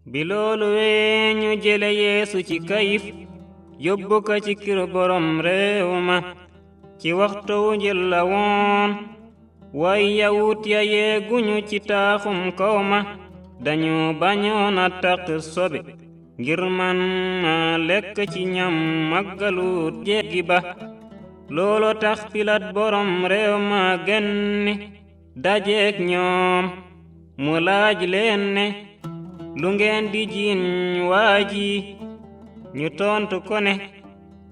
bi loolu wee ñu jële Yeesu ci Kayif yóbbu ko ci kër borom réew ma ci waxtu wu njël la woon waaye yawut ya yeeguñu ci taaxum kaw ma dañu bañoon a taq sobe ngir man lekk ci ñam màggalu jéggi ba loolo tax Pilaat borom réew ma genni dajeek ñoom mu laaj leen ne lu ngeen di jiiñ waa ji ñu tontu ko ne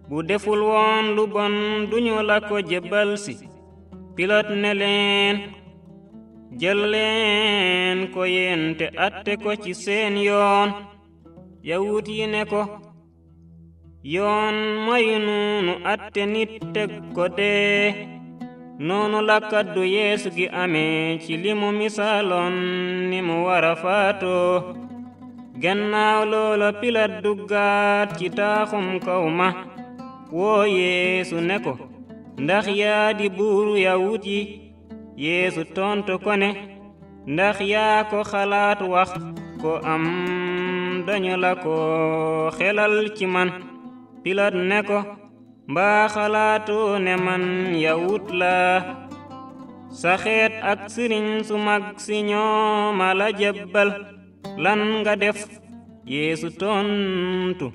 bu deful woon lu bon duñu la ko jébbal si Pilaat ne leen jël leen ko yéen te atte ko ci seen yoon yawut yi ne ko yoon mayu nu atte nit teg ko dee noonu la kaddu Yeesu gi amee ci li mu misaaloon ni mu wara faatoo gannaaw loola Pilaat duggaat ci taaxum kaw ma woo Yeesu ne ko ndax yaa di buuru yawut yi Yeesu tontu ko ne ndax yaa ko xalaat wax ko am dañu la ko xelal ci man Pilaat ne ko mbaa xalaatoo ne man yawut laa sa xeet ak sëriñ su mag si ñooma la jébbal lan nga def Yeesu tontu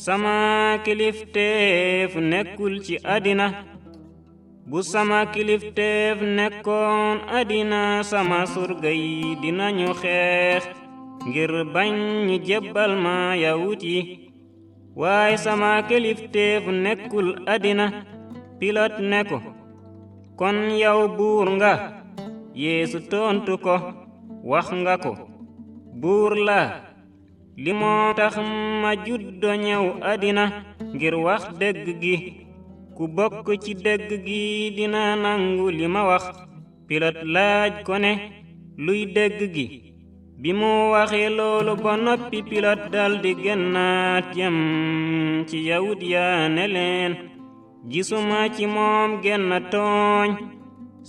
sama kilifteef nekkul ci àddina bu sama kilifteef nekkoon àddina sama surga yi dinañu xeex ngir bañ ñu jébbal ma yawut yi waaye sama kilifteef nekkul àddina Pilaat ne ko kon yow buur nga Yeesu tontu ko wax nga ko buur la li moo tax ma juddo ñëw àddina ngir wax dëgg gi ku bokk ci dëgg gi dina nangu li ma wax Pilaat laaj ko ne luy dëgg gi bi mu waxee loolu ba noppi Pilaat daldi génnaat jëm ci yawut ya ne leen gisuma ci moom genn tooñ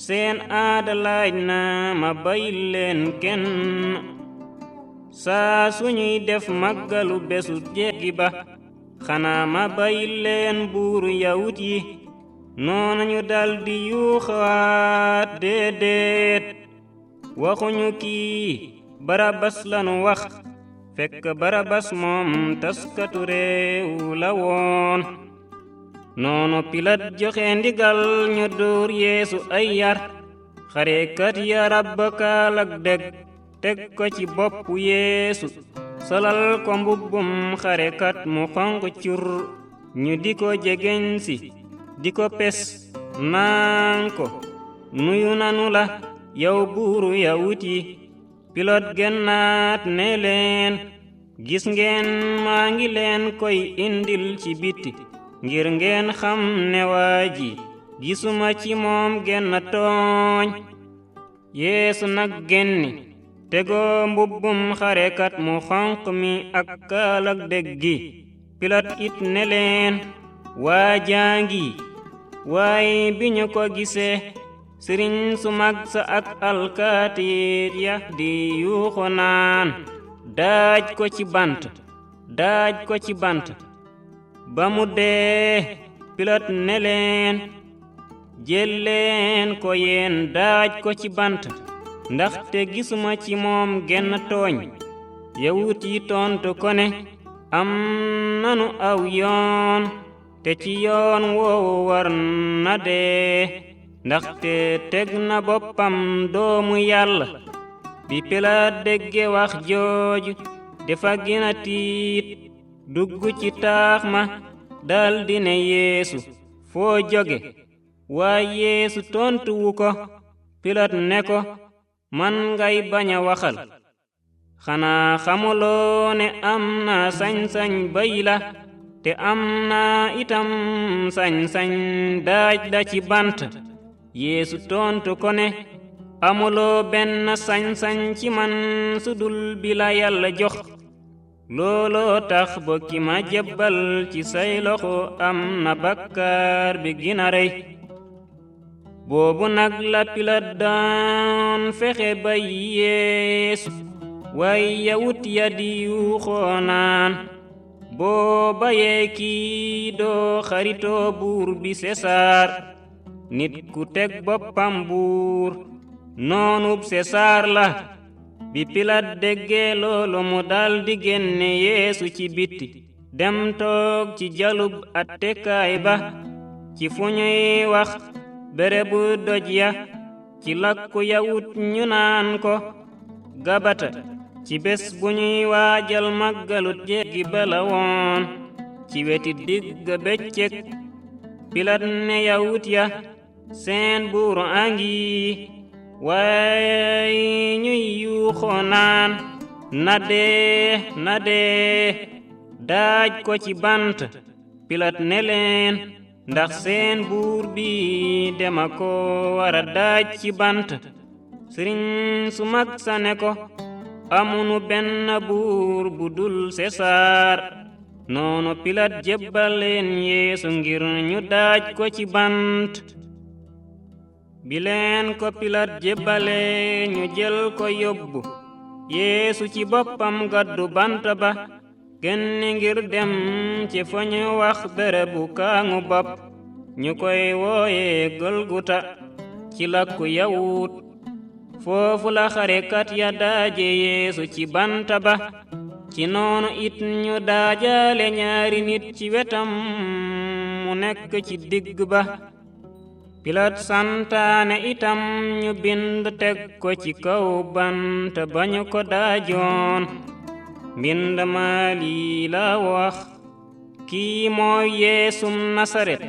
seen aada laaj na ma bayil leen kenn saa suñuy def màggalu bésu jéggi ba xanaa ma bayil leen buuru yawut yi noonu ñu daldi yuuxaat déedéet waxuñu kii Barabas lanu wax fekk Barabas moom taskatu réew la woon noonu Pilaat joxe ndigal ñu dóor Yeesu ay yar xarekat ya rabb kaalak dég teg ko ci boppu Yeesu solal ko mbubbum xarekat mu xonq cur ñu di ko jegeñ si di ko pes naan ko nuyu nanu la yow buuru yawut yi Pilaat gennaat ne leen gis ngeen maa ngi leen koy indil ci biti ngir ngeen xam ne waa ji gisuma ci moom genn tooñ Yeesu nag genni tegoo mbubbum xarekat mu xonq mi ak kaalak dég gi Pilaat it ne leen waa jaangi waaye bi ñu ko gisee sëriñ su mag sa ak alkaatiit ya di yuuxu naan daaj ko ci bant ba mu dee Pilaat ne leen jël leen ko yéen daaj ko ci bant ndaxte gisuma ci moom genn tooñ yawut yi tontu ko ne am nanu aw yoon te ci yoon woowu war na dee ndaxte teg na boppam doomu Yàlla bi Pilaat dégge wax jooju dafa gëna tiit dugg ci taax ma daldi ne Yeesu foo jóge waaye Yeesu tontu wu ko Pilaat ne ko man ngay bañ a waxal xanaa xamuloo ne am na sañ-sañ bay la te am na itam sañ-sañ daaj la ci bant Yeesu tontu ko ne amuloo benn sañ-sañ ci man sudul bi la Yàlla jox looloo tax ba ki ma jébbal ci say loxo am na bakkaar bi gina rëy boobu nag la Pilaat daan fexe ba Yeesu way yawut ya di yuuxoo naan boo bayee kii doo xaritoo buur bi Sesaar nit ku teg boppam buur noonub Sesaar la bi Pilaat déggee loolu mu daldi génne Yeesu ci biti dem toog ci jalub attekaay ba ci fu ñuy wax berebu doj ya ci làkku yawut ñu naan ko Gabata ci bés bu ñuy waajal màggalut jéggi bala woon ci weti digg bëccëg Pilaat ne yawut ya seen buur angi waaye ñuy yuuxoo naan na dee daaj ko ci bant Pilaat ne leen ndax seen buur bi dema ko wara daaj ci bant sëriñ su mag sa ne ko amunu benn buur bu dul Sesaar noonu Pilaat jébbal leen Yeesu ngir ñu daaj ko ci bant bi leen ko Pilaat jébbale ñu jël ko yóbbu Yeesu ci boppam gaddu bant ba génn ngir dem ci fa ñu wax berebu kaangu bopp ñu koy wooye Golgota ci làkku yawut foofu la xarekat ya daaje Yeesu ci bant ba ci noonu it ñu daajale ñaari nit ci wetam mu nekk ci digg ba Pilaat santaane itam ñu bind teg ko ci kaw bant ba ñu ko daajoon mbind ma lii la wax kii mooy Yeesum Nasaret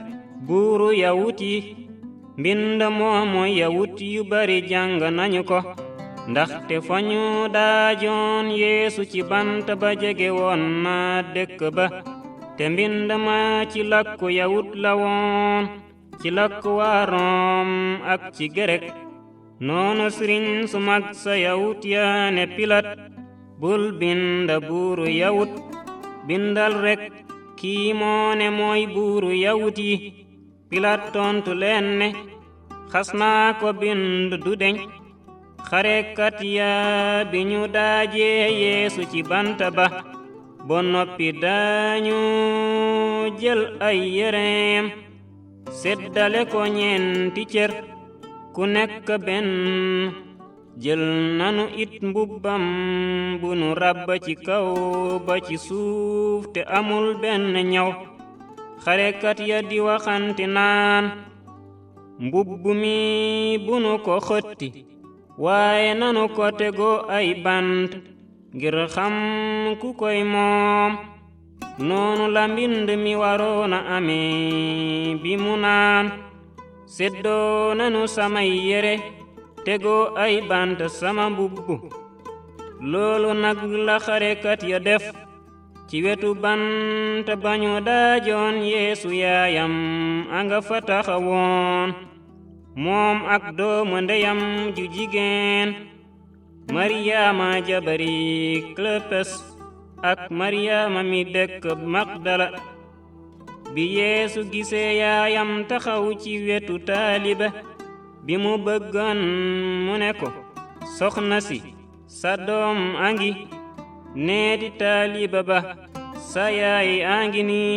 buuru yawut yi mbind moomu yawut yu bari jàng nañu ko ndaxte fa ñu daajoon Yeesu ci bant ba jege woon na dëkk ba te mbind ma ci làkku yawut la woon ci làkku waa Room ak ci Gerek noonu sëriñ su mag sa yawut ya ne Pilaat bul bind buuru yawut bindal rekk kii moo ne mooy buuru yawut yi Pilaat tontu leen ne xas naa ko bind du deñ xarekat ya bi ñu daajee Yeesu ci bant ba ba noppi dañu jël ay yéreem seddale ko ñeenti cër ku nekk benn jël nanu it mbubbam bu nu rabba ci kaw ba ci suuf te amul benn ñaw xarekat ya di waxante naan mbubb mi bu nu ko xotti waaye nanu ko tegoo ay bant ngir xam ku koy moom noonu la mbind mi waroona amee bi mu naan seddoo nanu samay yére tegoo ay bant sama mbubb loolu nag la xarekat ya def ci wetu bant bañu daajoon Yeesu yaayam anga fa taxawoon moom ak doomu ndeyam ju jigéen Maryaama jabari Klopes ak Maryaama mi dëkk Magdala bi Yeesu gisee yaayam taxaw ci wetu taaliba bi mu bëggoon mu ne ko soxna si sa doom angi neeti taaliba ba sa yaay angi nii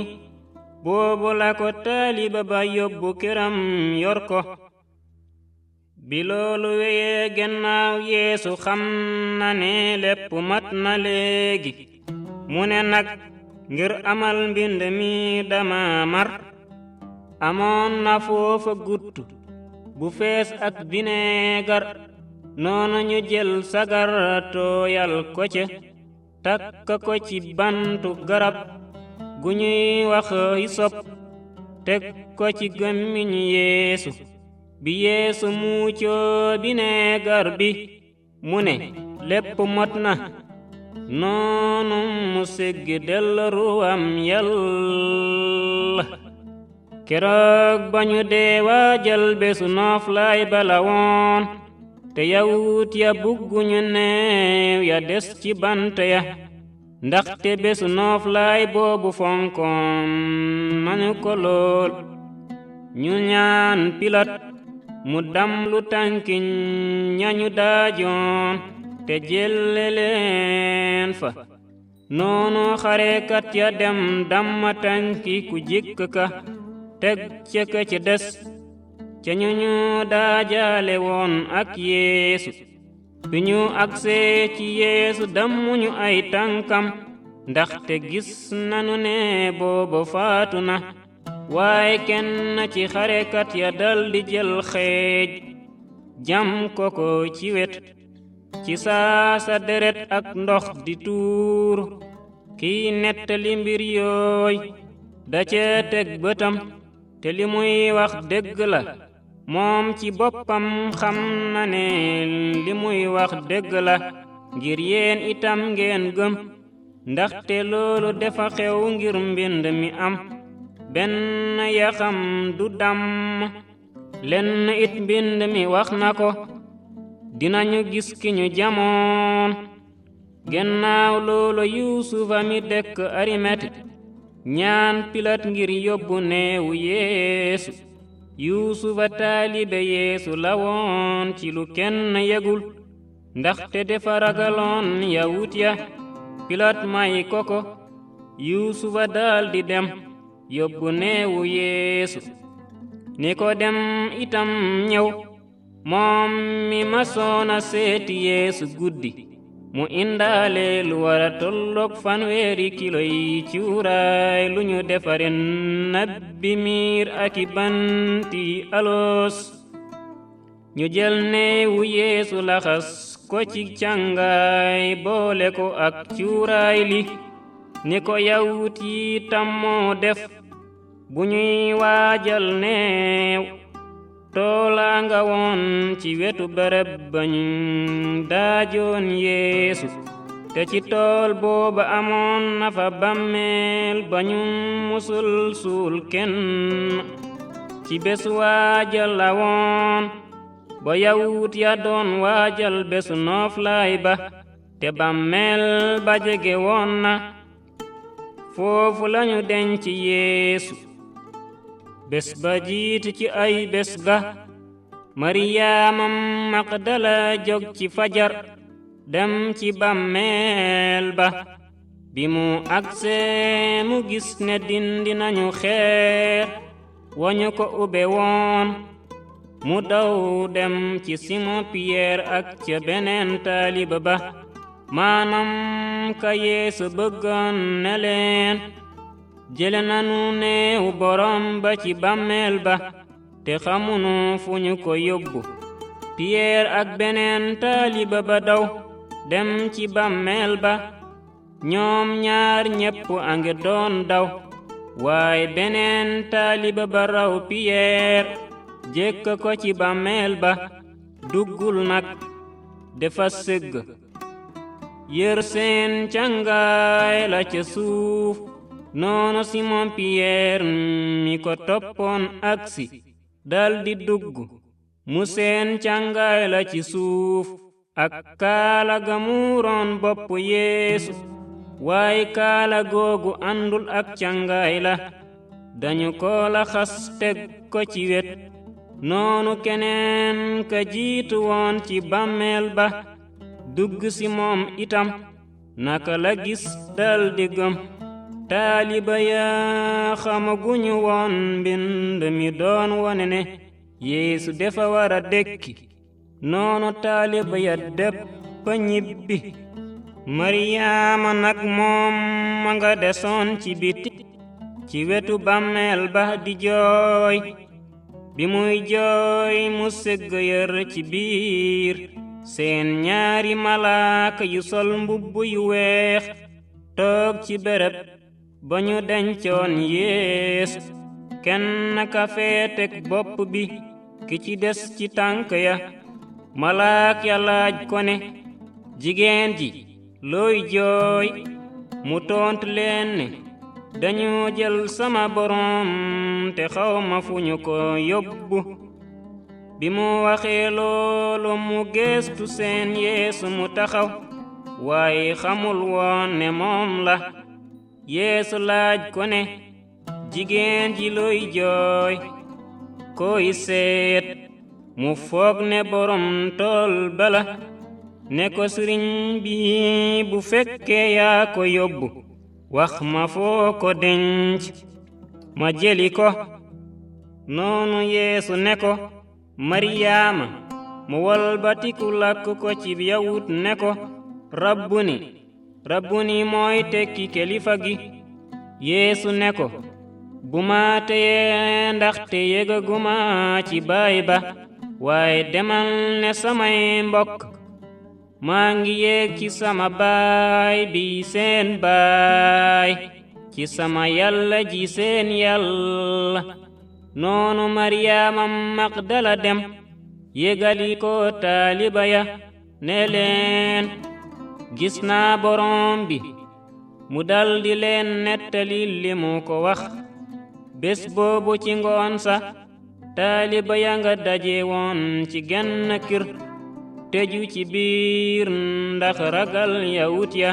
boobu la ko taaliba ba yóbbu këram yor ko bi loolu weyee gennaaw Yeesu xam na ne lépp mat na léegi mu ne nag ngir amal mbind mi dama mar amoon na foofa guttu bu fees ak bineegar noonu ñu jël sagar tooyal ko ca takk ko ci bantu garab gu ñuy wax hisop teg ko ci gémmiñu Yeesu bi Yeesu muucoo bineegar bi mu ne lépp mot na noonu mu siggi dellu ruwam Yàlla keroog ba ñu dee waajal bésu nooflaay bala woon te yawut ya bugguñu neew ya des ci bant ya ndaxte bésu nooflaay boobu fonkoon nañu ko lool ñu ñaan Pilaat mu damlu tànki ñañu daajoon te jëlle leen fa noonu xarekat ya dem damma tànki ku jëkk ka teg ca ka ca des ca ñu daajaale woon ak Yeesu bi ñu agsee ci Yeesu dammuñu ay tànkam ndaxte gis nanu ne booba faatu na waaye kenn ci xarekat ya daldi jël xeej jam ko ci wet ci saasa deret ak ndox di tuur kiy nettali mbir yooy da cee teg bëtam te li muy wax dëgg la moom ci boppam xam na ne li muy wax dëgg la ngir yéen itam ngeen gëm ndaxte loolu dafa xew ngir mbind mi am benn yaxam du damm lenn it mbind mi wax na ko dinañu gis ki ñu jamoon gennaaw loolu Yuusufa mi dëkk Arimati ñaan Pilaat ngir yóbbu neewu Yeesu Yuusufa taalibe Yeesu la woon ci lu kenn yegul ndaxte dafa ragaloon yawut ya Pilaat may ko Yuusufa daldi dem yóbbu neewu Yeesu Nikodem itam ñëw moom mi masoona seeti Yeesu guddi mu indaale lu wara tolloog 100 kilo yi cuuraay lu ñu defare nabbi miir ak banti alos ñu jël neewu Yeesu laxas ko ci càngaay boole ko ak cuuraay li ni ko yawut yi tammoo def bu ñuy waajal neew toola nga woon ci wetu barab bañ daajoon Yeesu te ci tool booba amoon na fa bàmmeel bañu musul suul kenn ci bés waajal la woon ba yawut ya doon waajal bésu nooflaay ba te bàmmeel ba jege woon na foofu lañu denc Yeesu bés ba jiitu ci ay bés ga Maryaama Magdala jóg ci fajar dem ci bàmmeel ba bi mu agsee mu gis ne dindi nañu xeer wañu ko ube woon mu daw dem ci Simon Piyeer ak ca beneen taaliba ba maanam ka Yeesu bëggoon ne leen jële nanu neewu borom ba ci bàmmeel ba te xamunu fu ñu ko yóbbu Piyeer ak beneen taaliba ba daw dem ci bàmmeel ba ñoom ñaar ñépp a ngi doon daw waaye beneen taaliba ba raw Piyeer jekk ko ci bàmmeel ba duggul nag dafa sëgg yër seen càngaay la ca suuf noonu Simon Piyeer mi ko toppoon aksi daldi dugg mu seen càngaay la ci suuf ak kaala ga muuroon bopp Yeesu waaye kaala googu àndul ak càngaay la dañu ko laxas teg ko ci wet noonu keneen ka jiitu woon ci bàmmeel ba dugg si moom itam naka la gis daldi gëm taaliba ya xamaguñu woon mbind mi doon wone ne Yeesu dafa wara dekki noonu taaliba ya déppa ñibbi Maryaama nag moom ma nga desoon ci biti ci wetu bàmmeel ba di jooy bi muy jooy mu sëgg yër ci biir seen ñaari malaaka yu sol mbubb yu weex toog ci béréb ba ñu dencoon Yeesu kenn ka féetek bopp bi ki ci des ci tànk ya malaak ya laaj ko ne jigéen ji looy jooy mu tontu leen ne dañu jël sama borom te xawma fu ñu ko yóbbu bi mu waxee loolu mu geestu seen Yeesu mu taxaw waaye xamul woon ne moom la Yeesu laaj ko ne jigéen ji looy jooy koy seet mu foog ne borom tool bala ne ko sëriñ bi bu fekkee yaa ko yóbbu wax ma foo ko denc ma jëli ko noonu Yeesu ne ko Maryaama mu walbatiku lakk ko ci yawut ne ko rabbuni mooy tekki kilifa gi Yeesu ne ko bu ma teye ndaxte yëgaguma ci baay ba waaye demal ne samay mbokk maa ngi yéeg ci sama baay bi seen baay ci sama Yàlla ji seen Yàlla noonu Maryaama Magdala dem yégali ko taaliba ya ne leen gis naa Boroom bi mu daldi leen nettali li mu ko wax bés boobu ci ngoon sa taaliba ya nga daje woon ci genn kër tëju ci biir ndax ragal yawut ya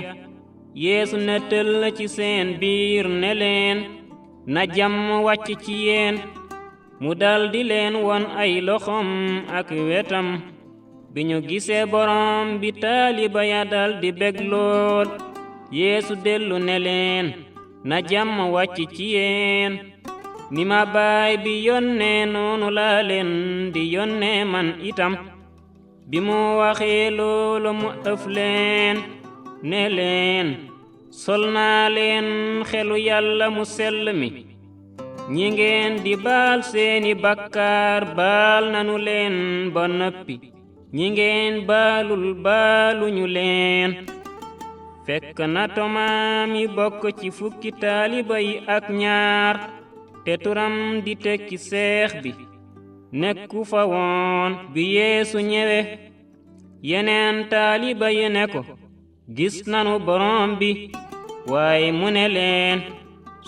Yeesu ne tëll ci seen biir ne leen na jàmm wàcc ci yéen mu daldi leen won ay loxom ak wetam bi ñu gisee Boroom bi taaliba ya daldi bég lool Yeesu dellu ne leen na jàmm wàcc ci yéen ni ma baay bi yónnee noonu laa leen di yónnee man itam bi mu waxee loolu mu ëf leen ne leen sol naa leen xelu Yàlla mu sell mi ñi ngeen di baal seeni bakkaar baal nanu leen ba noppi ñi ngeen baalul baaluñu leen fekk na Tomaa mi bokk ci fukki taaliba yi ak ñaar te turam di tekki seex bi nekku fa woon bi Yeesu ñëwe yeneen taaliba yi ne ko gis nanu Boroom bi waaye mu ne leen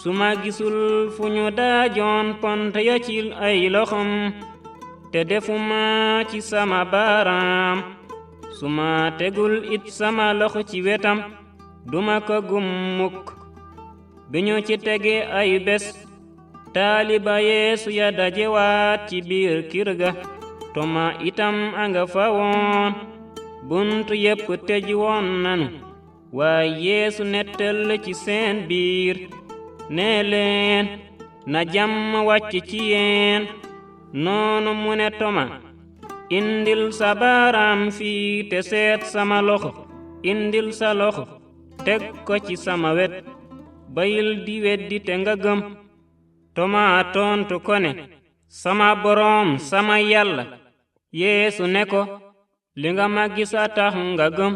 su ma gisul fu ñu daajoon pont ya ci ay loxom te defuma ci sama baaraam su ma tegul it sama loxo ci wetam duma ko gëm mukk bi ñu ci tege ay bés taaliba Yeesu ya dajewaat ci biir kër ga Toma itam anga fa woon buntu yépp tëj woon nanu waaye Yeesu nettal ci seen biir ne leen na jàmm wàcc ci yéen noonu mu ne Toma indil sa baaraam fii te seet sama loxo indil sa loxo teg ko ci sama wet bayil di weddi te nga gëm Toma tontu ko ne sama Boroom sama Yàlla Yeesu ne ko li nga ma gis a tax nga gëm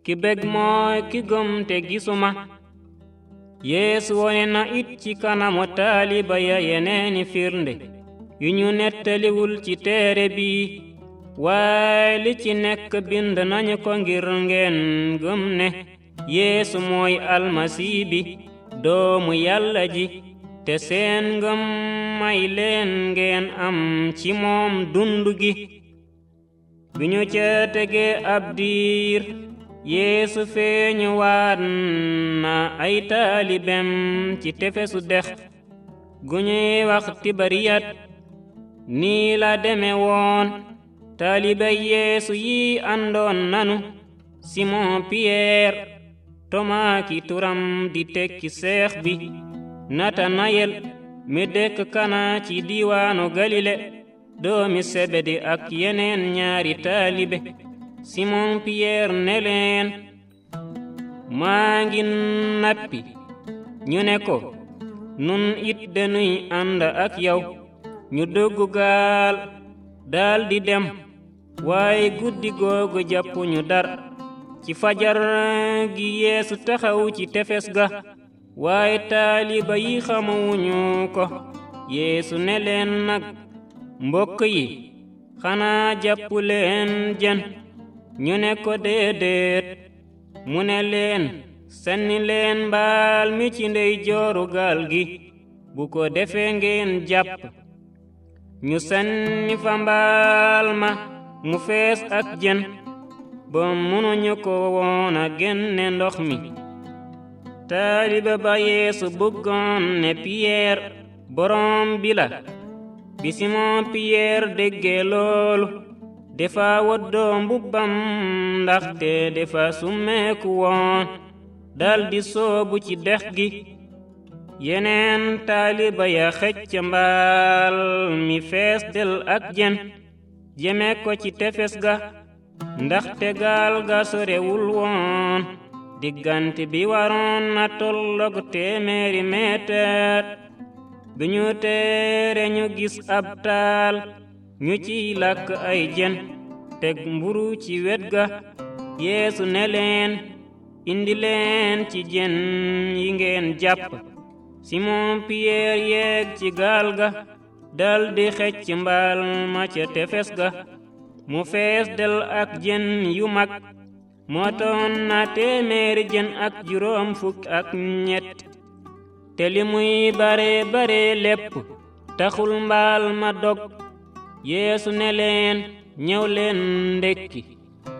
ki bég mooy ki gëm te gisuma Yeesu wone na it ci kanamu taaliba ya yeneeni firnde yu ñu nettaliwul ci téere bi waaye li ci nekk bind nañu ko ngir ngeen gëm ne Yeesu mooy Almasi bi doomu Yàlla ji te seen ngëm may leen ngeen am ci moom dundu gi bi ñu ca tegee ab diir Yeesu feeñu waat na ay taalibem ci tefesu dex gu ñuy wax Tibariyat nii la deme woon taalibe Yeesu yi àndoon nanu Simon Piyeer Tomaa ki turam di tekki seex bi Natanayel mi dëkk Kana ci diiwaanu Galile doomi Sebedi ak yeneen ñaari taalibe Simon Piyeer ne leen maa ngi nappi ñu ne ko nun it dañuy ànd ak yow ñu dugg gaal daldi dem waaye guddi googu jàppuñu dara ci fajar gi Yeesu taxaw ci tefes ga waaye taaliba yi xamuñu ko Yeesu ne leen nag mbokk yi xanaa jàppu leen jën ñu ne ko déedéet mu ne leen sànni leen mbaal mi ci ndeyjooru gaal gi bu ko defee ngeen jàpp ñu sànni fa mbaal ma mu fees ak jën ba mënuñu ko woon a génne ndox mi taalibe ba Yeesu bëggoon ne Piyeer Boroom bi la bi Simon Piyeer déggee loolu defa woddoo mbubbam ndaxte defa summeeku woon daldi soobu ci dex gi yeneen taaliba ya xëcc mbaal mi fees del ak jën jëme ko ci tefes ga ndaxte gaal ga sorewul woon diggante bi waroon na tolloog 100 meetar bi ñu teere ñu gis ab taal ñu ciy lakk ay jën teg mburu ci wet ga Yeesu ne leen indi leen ci jën yi ngeen jàpp Simon Piyeer yeeg ci gaal ga daldi xëcc mbaal ma ca tefes ga mu fees del ak jën yu mag mootoon na 100 jën ak juróom fukk ak ñett te li muy bare lépp taxul mbaal ma dog Yeesu ne leen ñëw leen ndekki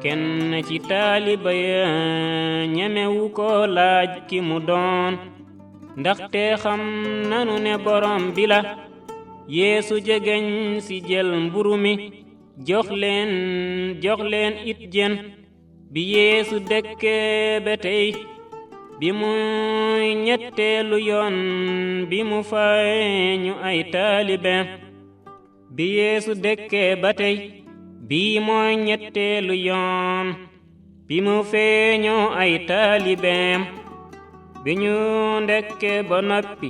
kenn ci taaliba ya ñemewu ko laaj ki mu doon ndaxte xam nanu ne borom bi la Yeesu jegeñ si jël mburu mi jox leen it jën bi Yeesu dekkee ba tey bi muy ñetteelu yoon bi mu feeñu ay taalibeem bi Yeesu dekkee ba tey bii mooy ñetteelu yoon bi mu feeñu ay taalibeem bi ñu ndekkee ba noppi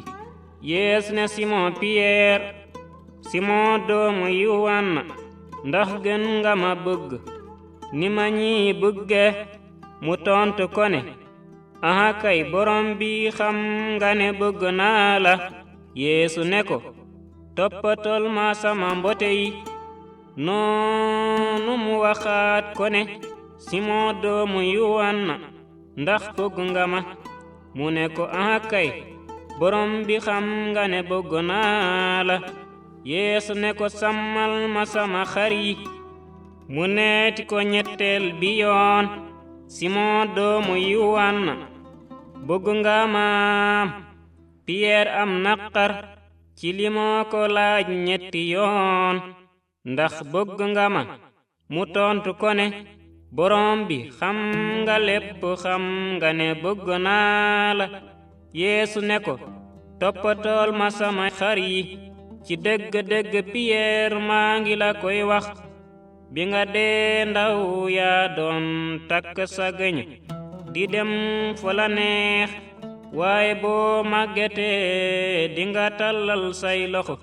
Yeesu ne Simon Piyeer Simon doomu Yuwanna ndax gën nga ma bëgg ni ma ñi bëgge mu tontu ko ne aha kay borom bi xam nga ne bëgg naa la Yeesu ne ko toppatol ma sama mbote yi noonu mu waxaat ko ne Simon doomu Yuwanna ndax bëgg nga ma mu ne ko aha kay borom bi xam nga ne bëgg naa la Yeesu ne ko sàmmal ma sama xar yi mu neeti ko ñetteel bi yoon Simon doomu Yuwanna bëgg nga maam Piyeer am naqar ci li moo ko laaj ñetti yoon ndax bëgg nga ma mu tontu ko ne borom bi xam nga lépp xam nga ne bëgg naa la Yeesu ne ko toppatool ma sama xar yi ci dëgg-dëgg Piyeer maa ngi la koy wax bi nga dee ndaw yaa doon takk sa gëñ di dem fa la neex waaye boo màggetee dinga tàllal say loxo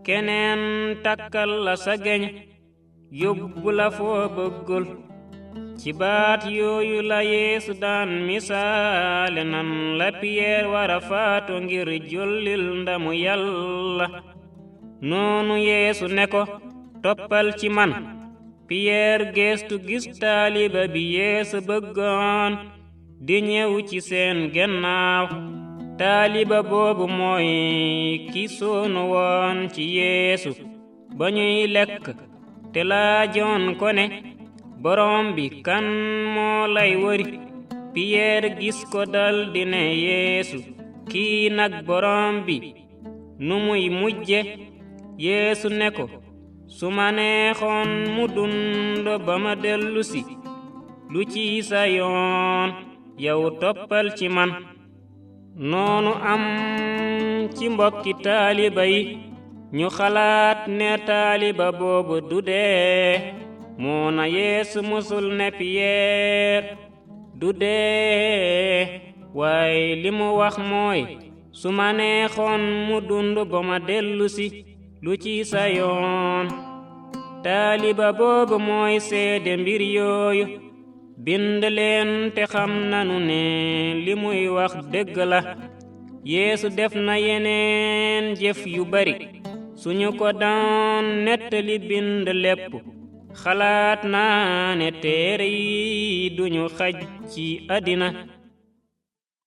keneen takkal la sa gëñ yóbbu la foo bëggul ci baat yooyu la Yeesu daan misaale nan la Piyeer wara faatu ngir jollil ndamu Yàlla noonu Yeesu ne ko toppal ci man Piyeer geestu gis taaliba bi Yeesu bëggoon di ñëw ci seen gannaaw taaliba boobu mooy ki soonu woon ci Yeesu ba ñuy lekk te laajoon ko ne borom bi kan moo lay wëri Piyeer gis ko daldi ne Yeesu kii nag borom bi nu muy mujje Yeesu ne ko su ma neexoon mu dund ba ma dellusi lu ci sa yoon yow toppal ci man noonu am ci mbokki taaliba yi ñu xalaat ne taaliba boobu du dee moo na Yeesu musul ne Piyeer du dee waaye li mu wax mooy su ma neexoon mu dund ba ma dellusi lu ci sa yoon taaliba boobu mooy seede mbir yooyu bind leen te xam nanu ne li muy wax dëgg la Yeesu def na yeneen jëf yu bari suñu ko daan nettali bind lépp xalaat naa ne téere yi duñu xaj ci àddina